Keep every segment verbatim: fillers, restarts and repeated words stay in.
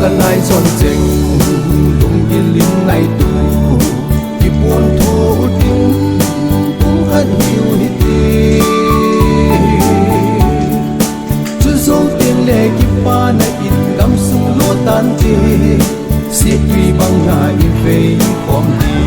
Ka nai chon cheng, lunggil in ngaitu, kipon tho u tin, kung khat hiu hiti. Chu zo teng le kipana in gamsung lo tante, sitpi banga i vei khom hi.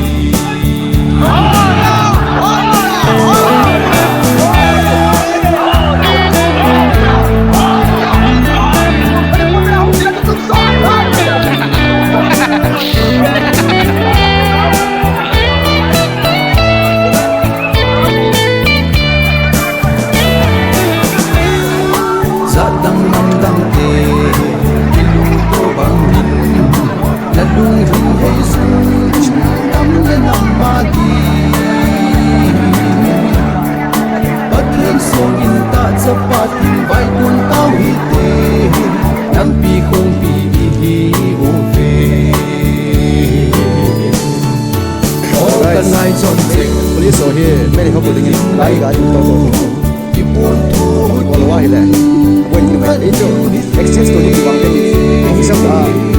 Jat dang nam dang te, kilungto bang in, na lunghing hei sun, tam le nam magi. Pathen song in ta chapa tin vai kun tau hite, nampi kongpi ihi uve. Nice. Police ho hi meli ho ko dingin lai ga in to to. Wala wa hi le. Wait, wait, wait. Exchange ko ni ki bang te. Official ka.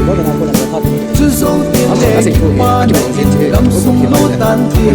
Wala na ko na ka. Chu zo teng le kipana in gamsung lo tante,